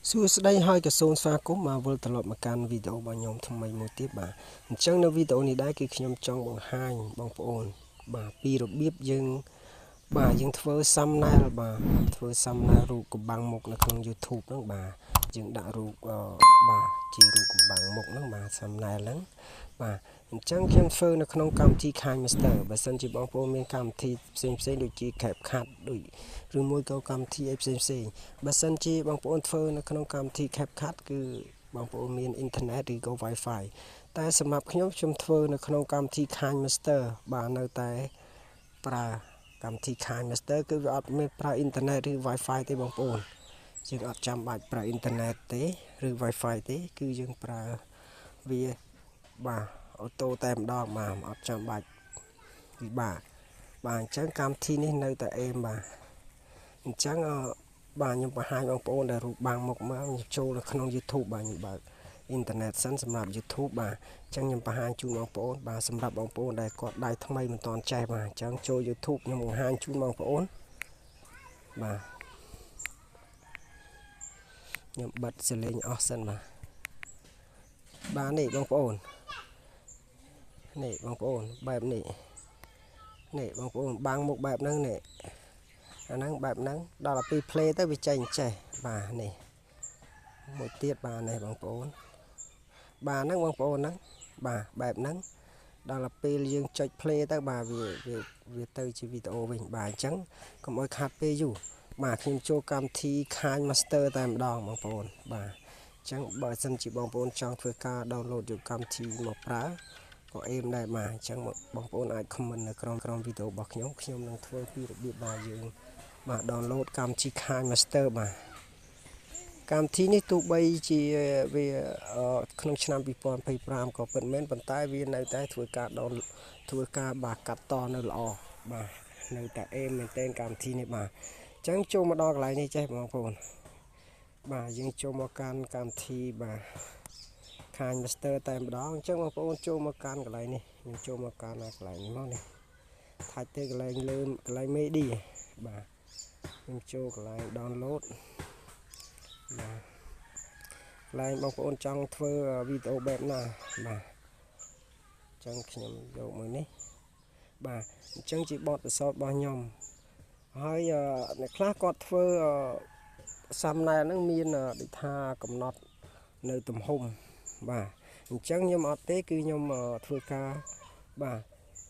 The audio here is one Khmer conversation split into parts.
សួស្តីហើយក៏សូមស្វាគមន៍មកវិលត្រឡប់មកកាន់វីដេអូរបស់ខ្ញុំថ្មីមួយទៀតបាទអញ្ចឹងនៅវីដេអូនេះដែរគឺខ្ញុំចង់បង្ហាញបងប្អូនបាទពីរបៀបយើងបាទយើងធ្វើ thumbnail បាទធ្វើ thumbnail រូបកំបាំងមុខនៅក្នុង YouTube ហ្នឹងបាទយើងដាក់រូបបាទជារូបកំបាំងមុខហ្នឹងបាទ thumbnail ហ្នឹងបាទអញ្ចឹងខ្ញុំធ្វើនៅក្នុងកម្មវិធី KineMaster បើសិនជាបងប្អូនមានកម្មវិធីផ្សេងផ្សេងដូចជា CapCut ដូចឬមួយក៏កម្មវិធីអីផ្សេងផ្សេងបើសិនជាបងប្អូនធ្វើនៅក្នុងកម្មវិធី CapCut គឺបងប្អូនមានអ៊ីនធឺណិតឬក៏ Wi-Fi តែសម្រាប់ខ្ញុំខ្ញុំធ្វើនៅក្នុងកម្មវិធី KineMaster បាទនៅតែប្រើកម្មវិធី KineMaster គឺវាអត់មានប្រើអ៊ីនធឺណិតឬ Wi-Fi ទេបងប្អូនយើងអត់ចាំបាច់ប្រើអ៊ីនធឺណិតទេឬ Wi-Fi ទេគឺយើងប្រើវាបាទ auto តែម្ដងបាទអត់ចាំបាច់ពិបាកបាទអញ្ចឹងកម្មវិធីនេះនៅតែអេមបាទអញ្ចឹងបាទខ្ញុំបង្ហាញបងប្អូនដែលរូបបាំងមុខមកខ្ញុំចូលនៅក្នុង YouTube បាទខ្ញុំបើកអ៊ីនធឺណិតសិនសម្រាប់ YouTube បាទអញ្ចឹងខ្ញុំបង្ហាញជូនបងប្អូនបាទសម្រាប់បងប្អូនដែលគាត់ដៃថ្មីមិនទាន់ចេះបាទអញ្ចឹងចូល YouTube ខ្ញុំបង្ហាញជូនបងប្អូនបាទខ្ញុំបិទសលេងអស់សិនបាទបាទនេះបងប្អូននេះបងប្អូនបែបនេះនេះបងប្អូនបាំងមុខបែបហ្នឹងនេះអាហ្នឹងបែបហ្នឹងដល់ទៅ play ទៅវាចេញចេះបាទនេះមួយទៀតបាទនេះបងប្អូនបាទហ្នឹងបងប្អូនហ្នឹងបាទបែបហ្នឹងដល់ទៅពេលយើងចុច play ទៅបាទវាវាវាទៅជាវីដេអូវិញបាទអញ្ចឹងកុំឲ្យខាតពេលយូរបាទខ្ញុំចូលកម្មវិធី KineMaster តែម្ដងបងប្អូនបាទអញ្ចឹងបើសិនជាបងប្អូនចង់ធ្វើការ download យកកម្មវិធីមកប្រើក៏អេមដែរបាទអញ្ចឹងបងប្អូនអាច comment នៅក្រោមក្រោមវីដេអូរបស់ខ្ញុំខ្ញុំនឹងធ្វើពីរបៀបបាទយើងបាទ download កម្មវិធី KineMaster បាទកម្មវិធីនេះទោះបីជាវាក្នុងឆ្នាំ2025ក៏ពិតមែនប៉ុន្តែវានៅតែធ្វើការ download ធ្វើការបាទកាត់តនៅល្អបាទនៅតែអេមមែនទែនកម្មវិធីនេះបាទអញ្ចឹងចូលមកដល់កន្លែងនេះចេះបងប្អូនបាទយើងចូលមកកាន់កម្មវិធីបាទ KineMaster តែម្ដងអញ្ចឹងបងប្អូនចូលមកកាន់កន្លែងនេះខ្ញុំចូលមកកាន់កន្លែងនេះមកនេះថាច់ទៅកន្លែងលើកន្លែង media បាទខ្ញុំចូលកន្លែង download បាទកន្លែងបងប្អូនចង់ធ្វើវីដេអូបែបណាបាទអញ្ចឹងខ្ញុំយកមួយនេះបាទអញ្ចឹងជាបទពិសោធន៍របស់ខ្ញុំហើយអ្នកខ្លះគាត់ធ្វើ thumbnail ហ្នឹងមានដូចថាកំណត់នៅទំហំបាទអញ្ចឹងខ្ញុំអត់ទេគឺខ្ញុំធ្វើការបាទ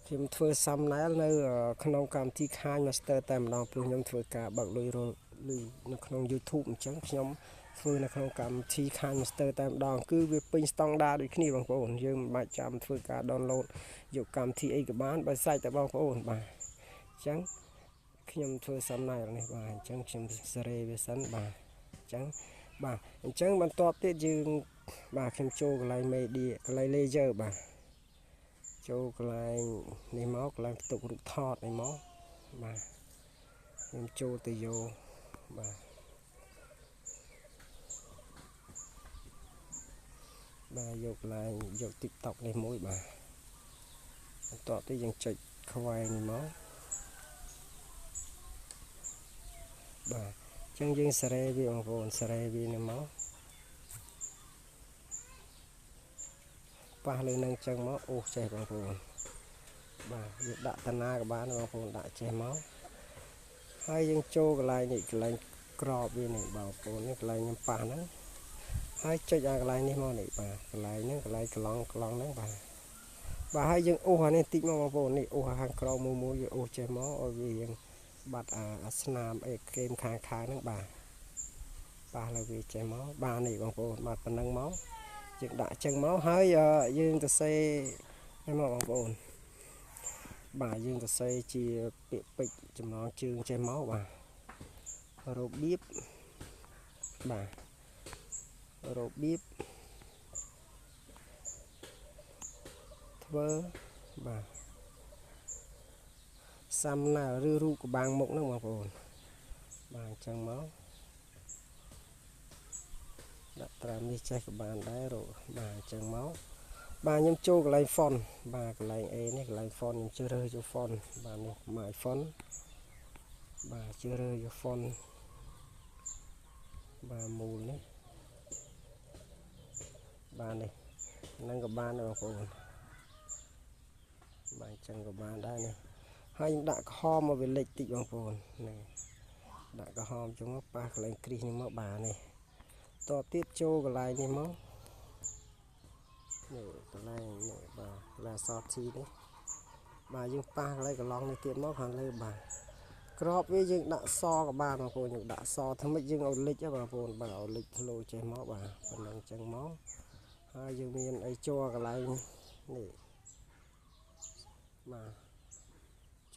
ខ្ញុំធ្វើ thumbnail នៅក្នុងកម្មវិធី KineMaster តែម្ដងព្រោះខ្ញុំធ្វើការបើកលុយរលុយនៅក្នុង YouTube អញ្ចឹងខ្ញុំធ្វើនៅក្នុងកម្មវិធី KineMaster តែម្ដងគឺវាពេញស្តង់ដារដូចគ្នាបងប្អូនយើងមិនបាច់ចាំធ្វើការ download យកកម្មវិធីអីក៏បានបើស្រេចតែបងប្អូនបាទអញ្ចឹងខ្ញុំធ្វើ thumbnail នេះបាទអញ្ចឹងខ្ញុំសេរីវាសិនបាទអញ្ចឹងបាទអញ្ចឹងបន្ទាប់ទៀតយើងបាទខ្ញុំចូលកន្លែង media កន្លែង layer បាទចូលកន្លែងនេះមកកន្លែងផ្ទុករូបថតនេះមកបាទខ្ញុំចូលទៅយកបាទបាទយកកន្លែងយក TikTok នេះមួយបាទបន្ទាប់ទៅយើងចុចខ្វែងនេះមកបាទអញ្ចឹងយើងសេរីវាបងប្អូនសេរីវានេះមកប៉ះលើនឹងចឹងមកអូសចេះបងប្អូនបាទយើងដាក់តាណាក៏បានបងប្អូនដាក់ចេះមកហើយយើងចូលកន្លែងនេះកន្លែងក្របវានេះបងប្អូននេះកន្លែងខ្ញុំប៉ះហ្នឹងហើយចុចអាកន្លែងនេះមកនេះបាទកន្លែងហ្នឹងកន្លែងកន្លងកន្លងហ្នឹងបាទបាទហើយយើងអូសអានេះតិចមកបងប្អូននេះអូសខាងក្រោមមួយមួយយើងអូសចេះមកឲ្យវារៀងបាត់អាស្នាមអីគែមខាងខាងហ្នឹងបាទប៉ះលើវាចេះមកបាទនេះបងប្អូនបាទប៉ុណ្ណឹងមកយើងដាក់ចឹងមកហើយយើងទៅសេឲ្យមកបងប្អូនបាទយើងទៅសេជាពាក្យពេចន៍ចំណងជើងចេះមកបាទរបៀបបាទរបៀបធ្វើបាទ thumbnail ឬរូបកបាំងមុខហ្នឹងបងប្អូនបាទអញ្ចឹងមកដាក់ត្រាំនេះចេះក៏បានដែររបាទអញ្ចឹងមកបាទខ្ញុំចូលកន្លែង font បាទកន្លែង A នេះកន្លែង font ខ្ញុំជ្រើសរើសយក font បាទនេះ my font បាទជ្រើសរើសយក font បាទមូលនេះ បាទនេះហ្នឹងក៏បានដែរបងប្អូនបាទអញ្ចឹងក៏បានដែរនេះហើយខ្ញុំដាក់ក្រហមមកវាលិចតិចបងប្អូននេះដាក់ក្រហមចឹងមកប៉ះកន្លែងគ្រីសនេះមកបាទនេះតបទៀតចូលកន្លែងនេះមកនេះកន្លែងនេះបាទកន្លែងអក្សរ T នេះបាទយើងប៉ះកន្លែងកន្លងនេះទៀតមកខាងលើបាទក្របវាយើងដាក់សក៏បានបងប្អូនយើងដាក់សធ្វើម៉េចយើងឲ្យលិចបងប្អូនបាទឲ្យលិចធ្លោចេះមកបាទប៉ុណ្ណឹងចឹងមកហើយយើងមានអីចូលកន្លែងនេះបាទ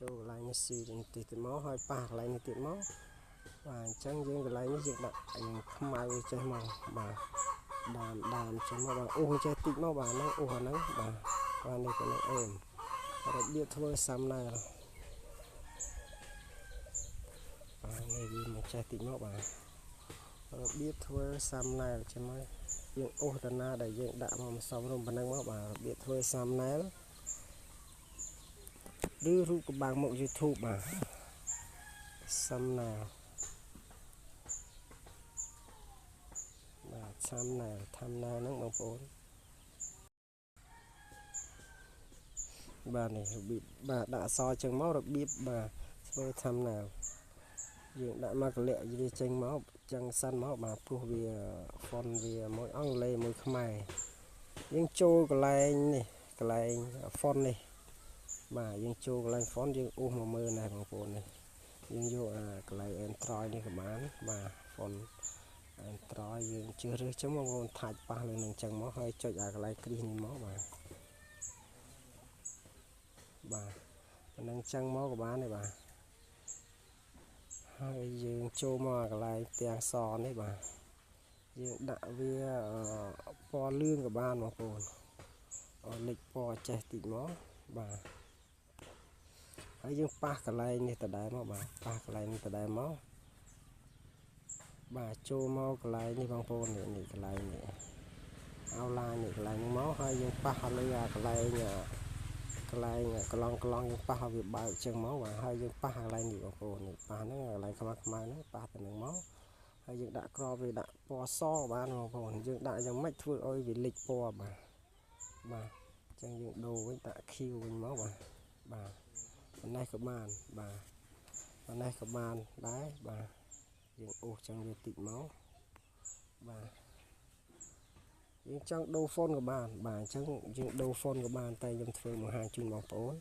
ចូលកន្លែងនេះស៊ីនេះទៀតមកហើយប៉ះកន្លែងនេះទៀតមកបាទអញ្ចឹងយើងកន្លែងនេះយើងដាក់យើងខ្មៅចេះមកបាទដាមចេះមកបាទអូសចេះតិចមកបាទហ្នឹងអូសអាហ្នឹងបាទបាទនេះក៏នឹងអេមរបៀបធ្វើ thumbnail បាទនេះវាមកចេះតិចមកបាទរបៀបធ្វើ thumbnail ចេះមកយើងអូសតាណាដែលយើងដាក់មកសំរុំប៉ុណ្ណឹងមកបាទរបៀបធ្វើ thumbnail ឬរូបកំបាំងមុខ YouTube បាទ thumbnail បាទ thumbnail thumbnail ហ្នឹងបងប្អូនបាទនេះរបៀបបាទដាក់អក្សរចឹងមករបៀបបាទធ្វើ thumbnail យើងដាក់មកកលៈវាចេញមកចឹងសិនមកបាទព្រោះវា font វាមួយអង់គ្លេសមួយខ្មែរយើងចូលកន្លែងនេះកន្លែង font នេះបាទយើងចូលកន្លែង font យើងអូសមកមើលណែបងប្អូននេះយើងយកអាកន្លែង Android នេះក៏បានបាទ font Android យើងជ្រើសរើសចឹងបងប្អូនថាច់ប៉ះលើនឹងចឹងមកហើយចុចអាកន្លែងគ្រីសនេះមកបាទបាទប៉ុណ្ណឹងចឹងមកក៏បានដែរបាទហើយយើងចូលមកកន្លែងផ្ទាំងសនេះបាទយើងដាក់វាពណ៌លឿងក៏បានបងប្អូនឲ្យលិចពណ៌ចេះតិចមកបាទហើយយើងប៉ះកន្លែងនេះដដែលមកបាទប៉ះកន្លែងនេះដដែលមកបាទចូលមកកន្លែងនេះបងប្អូននេះកន្លែងនេះoutline នេះកន្លែងនេះមកហើយយើងប៉ះលើអាកន្លែងកន្លែងកឡងយើងប៉ះឲ្យវាបើកចឹងមកបាទហើយយើងប៉ះកន្លែងនេះបងប្អូននេះប៉ះហ្នឹងកន្លែងខ្មៅហ្នឹងប៉ះទៅនឹងមកហើយយើងដាក់ក្របវាដាក់ពណ៌សបានបងប្អូនយើងដាក់យ៉ាងម៉េចធ្វើឲ្យវាលិចពណ៌បាទបាទអញ្ចឹងយើងដូរវិញដាក់ខៀវវិញមកបាទបាទប៉ុណ្ណេះក៏បានបាទប៉ុណ្ណេះក៏បានដែរបាទយើងអូសចឹងវាតិចមកបាទយើងចង់ដូរ font ក៏បានបាទអញ្ចឹងយើងដូរ font ក៏បានតែខ្ញុំធ្វើបង្ហាញជូនបងប្អូន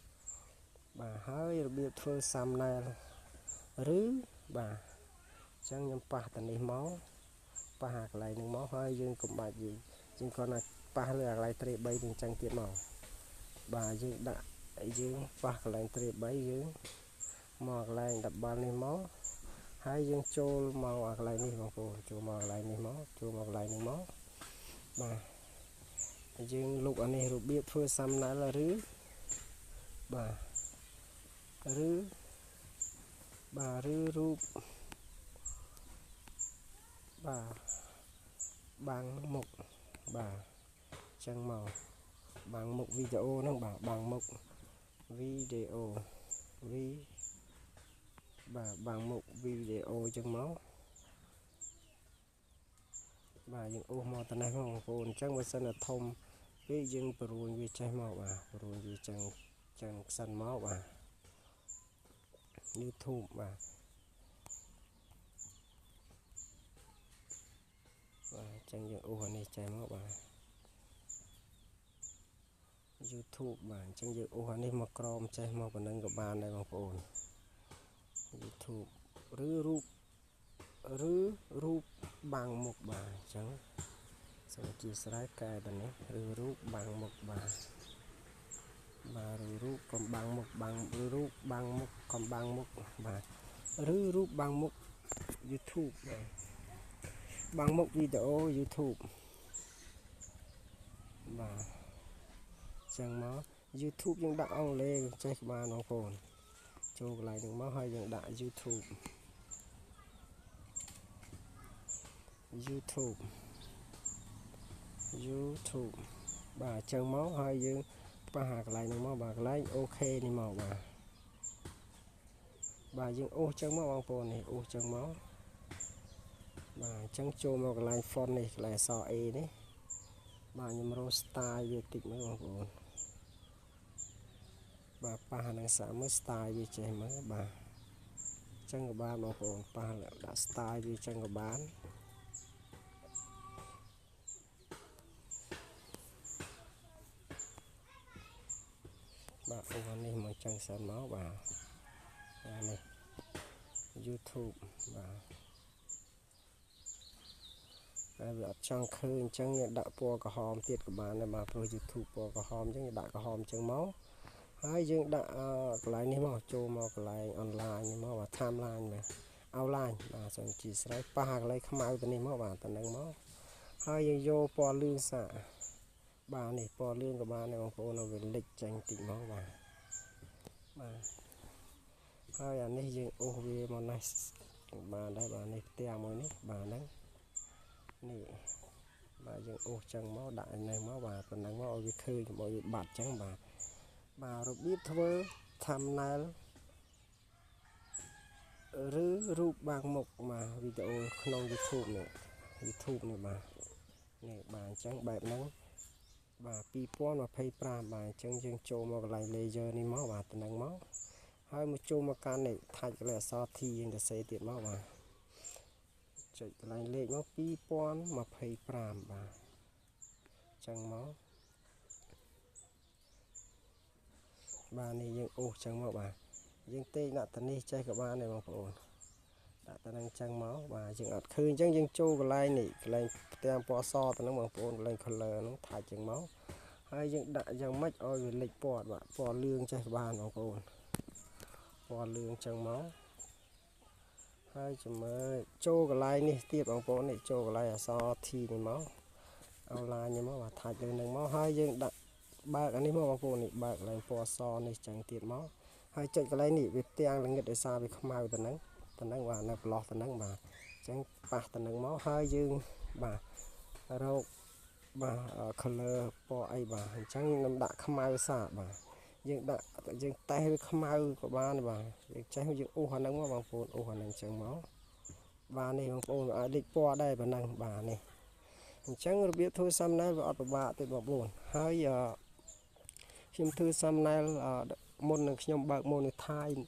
បាទហើយរបៀបធ្វើ thumbnail ឬបាទអញ្ចឹងខ្ញុំប៉ះតានេះមកប៉ះអាកន្លែងហ្នឹងមកហើយយើងកុំបាច់យើងគ្រាន់តែប៉ះលើអាកន្លែងត្រេ3នេះអញ្ចឹងទៀតមកបាទយើងដាក់យើងប៉ះកន្លែងត្រេ3យើងមកកន្លែងដបាល់នេះមកហើយយើងចូលមកអាកន្លែងនេះបងប្អូនចូលមកកន្លែងនេះមកចូលមកកន្លែងនេះមកបាទយើងលុបអានេះរបៀបធ្វើ thumbnail ឬបាទឬបាទឬរូបបាទបាំងមុខបាទអញ្ចឹងមកបាំងមុខវីដេអូហ្នឹងបាទបាំងមុខវីដេអូវីបាទបាំងមុខវីដេអូអញ្ចឹងមកបាទយើងអូសមកតនេះមកបងប្អូនអញ្ចឹងបើសិនតែធំពេកយើងប្រួញវាចេះមកបាទប្រួញវាចឹងសិនមកបាទ YouTube បាទបាទអញ្ចឹងយើងអូសអានេះចេះមកបាទ YouTube បាទអញ្ចឹងយើងអូសអានេះមកក្រោមចេះមកប៉ុណ្ណឹងក៏បានដែរបងប្អូន YouTube ឬរូបឬរូបបាំងមុខបាទអញ្ចឹងសូមអធិស្ឋានកែតានេះឬរូបបាំងមុខបាទបាទឬរូបកំបាំងមុខបាំងឬរូបបាំងមុខកំបាំងមុខបាទឬរូបបាំងមុខ YouTube បាទបាំងមុខវីដេអូ YouTube បាទអញ្ចឹងមក YouTube យើងដាក់អង់គ្លេសចេះក៏បានបងប្អូនចូលកន្លែងហ្នឹងមកហើយយើងដាក់ YouTube YouTube YouTube បាទអញ្ចឹងមកហើយយើងប៉ះអាកន្លែងហ្នឹងមកបាទកន្លែង OK នេះមកបាទបាទយើងអូសចឹងមកបងប្អូននេះអូសចឹងមកបាទអញ្ចឹងចូលមកកន្លែង font នេះកន្លែងអក្សរ A នេះ បាទខ្ញុំរក style វាតិចមើលបងប្អូនបាទប៉ះហ្នឹងសាក់មើល style វាចេះមើលបាទអញ្ចឹងក៏បានបងប្អូនប៉ះដាក់ style វាអញ្ចឹងក៏បានបាទអូនេះមកចឹងសិនមកបាទអានេះ YouTube បាទតែវាអត់ចង់ឃើញអញ្ចឹងយើងដាក់ពណ៌ក្រហមទៀតក៏បានដែរបាទព្រោះ YouTube ពណ៌ក្រហមអញ្ចឹងយើងដាក់ក្រហមអញ្ចឹងមកហើយយើងដាក់កន្លែងនេះមកចូលមកកន្លែង online នេះមកបាទ timeline បាទ outline បាទសូមអធិស្ឋានប៉ះកន្លែងខ្មៅទៅនេះមកបាទទៅនឹងមកហើយយើងយកពណ៌លឿងសាកបាទនេះពណ៌លឿងក៏បានដែរបងប្អូនឲ្យវាលិចចេញតិចមកបាទបាទហើយអានេះយើងអូសវាមកនេះបានដែរបាទនេះផ្ទាំងមួយនេះបាទហ្នឹងនេះបាទយើងអូសចឹងមកដាក់នេះមកបាទប៉ុណ្ណឹងមកឲ្យវាឃើញកុំឲ្យវាបាត់ចឹងបាទបាទរបៀបធ្វើ thumbnail ឬរូបបាំងមុខបាទវីដេអូក្នុង YouTube នេះ YouTube នេះបាទនេះបាទអញ្ចឹងបែបហ្នឹងបាទ2025បាទអញ្ចឹងយើងចូលមកកន្លែង layer នេះមកបាទតំណឹងមកហើយមកចូលមកកាន់នេះថាច់កន្លែងអក្សរ T យើងទៅសេទៀតមកបាទចុចកន្លែងលេខមក2025បាទអញ្ចឹងមកបាទនេះយើងអូសចឹងមកបាទយើងទេដាក់តានេះចេះក៏បានដែរបងប្អូនដាក់តានឹងចឹងមកបាទយើងអត់ឃើញអញ្ចឹងយើងចូលកន្លែងនេះកន្លែងផ្ទាំងពណ៌សទៅនឹងបងប្អូនកន្លែង color ហ្នឹងថាច់ចឹងមកហើយយើងដាក់យ៉ាងម៉េចឲ្យវាលេចពណ៌បាទពណ៌លឿងចេះក៏បានបងប្អូនពណ៌លឿងចឹងមកហើយចាំមើលចូលកន្លែងនេះទៀតបងប្អូននេះចូលកន្លែងអក្សរ T នេះមក outline នេះមកបាទថាច់លើនឹងមកហើយយើងដាក់បើកអានេះមកបងប្អូននេះបើកកន្លែងពណ៌សនេះចឹងទៀតមកហើយចុចកន្លែងនេះវាផ្ទាំងល្ងិតដោយសារវាខ្មៅទៅនឹងបាទនៅប្រឡោះទៅនឹងបាទអញ្ចឹងប៉ះទៅនឹងមកហើយយើងបាទរកបាទ color ពណ៌អីបាទអញ្ចឹងខ្ញុំដាក់ខ្មៅសាបាទយើងដាក់យើងតេស្តវាខ្មៅក៏បានបាទយើងចេះយើងអូសអាហ្នឹងមកបងប្អូនអូសអាហ្នឹងអញ្ចឹងមកបាទនេះបងប្អូនអាចលេចពណ៌ដែរប៉ុណ្ណឹងបាទនេះអញ្ចឹងរបៀបធ្វើ thumbnail វាអត់ពិបាកទេបងប្អូនហើយខ្ញុំធ្វើ thumbnail មុននឹងខ្ញុំបើក monetize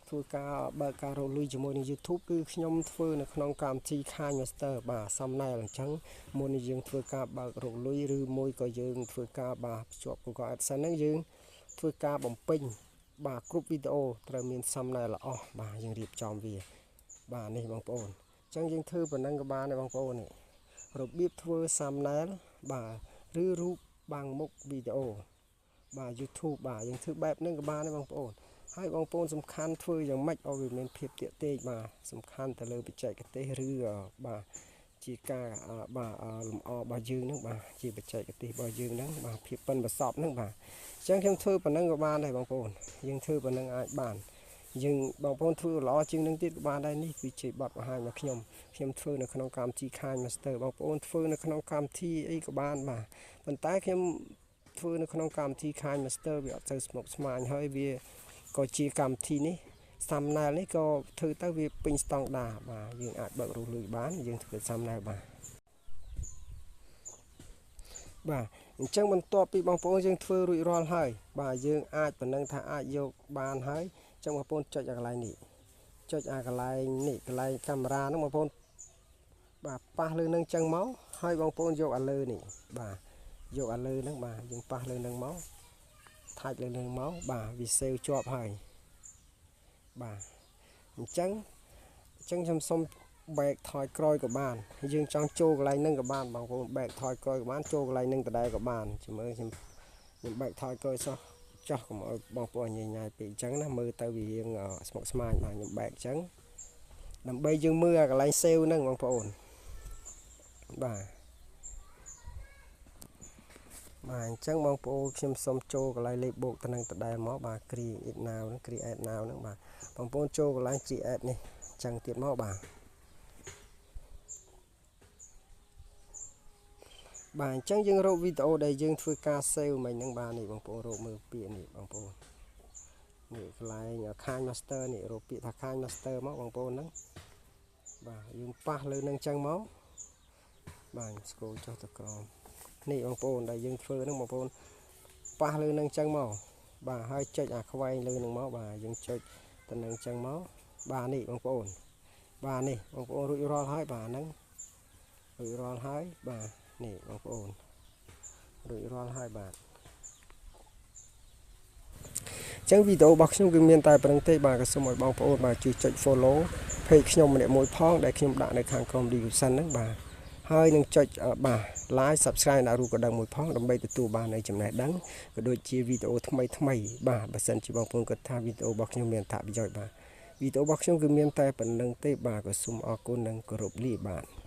ធ្វើការបើកការរកលុយជាមួយនឹង YouTube គឺខ្ញុំធ្វើនៅក្នុងកម្មវិធី KineMaster បាទ thumbnail អញ្ចឹងមុននឹងយើងធ្វើការបើករកលុយឬមួយក៏យើងធ្វើការបាទភ្ជាប់ Google AdSense ហ្នឹងយើងធ្វើការបំពេញបាទគ្រប់វីដេអូត្រូវមាន thumbnail ល្អបាទយើងរៀបចំវាបាទនេះបងប្អូនអញ្ចឹងយើងធ្វើប៉ុណ្ណឹងក៏បានដែរបងប្អូននេះរបៀបធ្វើ thumbnail បាទឬរូបបាំងមុខវីដេអូបាទ YouTube បាទយើងធ្វើបែបហ្នឹងក៏បានដែរបងប្អូនហើយបងប្អូនសំខាន់ធ្វើយ៉ាងម៉េចឲ្យវាមានភាពទាក់ទាញបាទសំខាន់ទៅលើបច្ចេកទេសឬបាទជាការបាទលម្អរបស់យើងហ្នឹងបាទជាបច្ចេកទេសរបស់យើងហ្នឹងបាទភាពប៉ិនប្រសប់ហ្នឹងបាទអញ្ចឹងខ្ញុំធ្វើប៉ុណ្ណឹងក៏បានដែរបងប្អូនយើងធ្វើប៉ុណ្ណឹងអាចបានយើងបងប្អូនធ្វើល្អជាងនឹងទៀតក៏បានដែរនេះគឺជាបទបង្ហាញរបស់ខ្ញុំខ្ញុំធ្វើនៅក្នុងកម្មវិធី KineMaster បងប្អូនធ្វើនៅក្នុងកម្មវិធីអីក៏បានបាទប៉ុន្តែខ្ញុំធ្វើនៅក្នុងកម្មវិធី KineMaster វាអត់ទៅស្មុគស្មាញហើយវាក៏ជាកម្មវិធីនេះ thumbnail នេះក៏ធ្វើទៅវាពេញស្តង់ដាបាទយើងអាចបើករកលុយបានយើងធ្វើ thumbnail បាទបាទអញ្ចឹងបន្ទាប់ពីបងប្អូនយើងធ្វើរួចរាល់ហើយបាទយើងអាចប៉ុណ្ណឹងថាអាចយកបានហើយអញ្ចឹងបងប្អូនចុចអាកន្លែងនេះចុចអាកន្លែងនេះកន្លែងកាមេរ៉ាហ្នឹងបងប្អូនបាទប៉ះលើនឹងចឹងមកហើយបងប្អូនយកអាលើនេះបាទយកអាលើហ្នឹងបាទយើងប៉ះលើនឹងមកថាច់លើនឹងមកបាទវាសេវជាប់ហើយបាទអញ្ចឹងខ្ញុំសុំបែកថយក្រោយក៏បានយើងចង់ចូលកន្លែងហ្នឹងក៏បានបងប្អូនបែកថយក្រោយក៏បានចូលកន្លែងហ្នឹងដដែលក៏បានជំរឿខ្ញុំបែកថយក្រោយសោះចោះកុំឲ្យបងប្អូនញញ៉ៃពេកអញ្ចឹងណាមើលទៅវារៀងស្មុគស្មាញបាទខ្ញុំបែកអញ្ចឹងដើម្បីយើងមើលអាកន្លែងសេវហ្នឹងបងប្អូនបាទបាទអញ្ចឹងបងប្អូនខ្ញុំសូមចូលកន្លែងលេខបូកទៅនឹងដដែលមកបាទ create now ហ្នឹង create now ហ្នឹងបាទបងប្អូនចូលកន្លែង create នេះអញ្ចឹងទៀតមកបាទបាទអញ្ចឹងយើងរកវីដេអូដែលយើងធ្វើការ save មិញហ្នឹងបាទនេះបងប្អូនរកមើលពាក្យនេះបងប្អូននេះកន្លែង KineMaster នេះរកពាក្យថា KineMaster មកបងប្អូនហ្នឹងបាទយើងប៉ះលើនឹងអញ្ចឹងមកបាទ scroll ចុះទៅក្រោម នេះបងប្អូន ដែលយើងធ្វើហ្នឹង បងប្អូនប៉ះលើនឹងចឹងមក បាទ ហើយចុចអាខ្វែងលើនឹងមក បាទ យើងចុចទៅនឹងចឹងមក បាទ នេះបងប្អូន បាទ នេះបងប្អូន រួចរាល់ហើយ បាទ ហ្នឹងរួចរាល់ហើយ បាទ នេះបងប្អូន រួចរាល់ហើយ បាទ។ ចឹងវីដេអូរបស់ខ្ញុំគឺមានតែប៉ុណ្្នឹងទេ បាទ ក៏សូមឲ្យបងប្អូន បាទ ជួយចុច follow page ខ្ញុំម្នាក់មួយផង ដែលខ្ញុំដាក់នៅខាងក្រោម description ហ្នឹង បាទ ហើយនឹងចុច បាទ like subscribe ដាក់រូបកណ្ដឹងមួយផង ដើម្បីទទួលបាននៅចំណេះដឹង ក៏ដូចជាវីដេអូថ្មីថ្មី បាទ។ បើសិនជាបងប្អូនគិតថាវីដេអូរបស់ខ្ញុំមានអត្ថប្រយោជន៍ បាទ វីដេអូរបស់ខ្ញុំគឺមានតែប៉ុណ្្នឹងទេ បាទ ក៏សូមអរគុណនិងគោរពលា បាទ។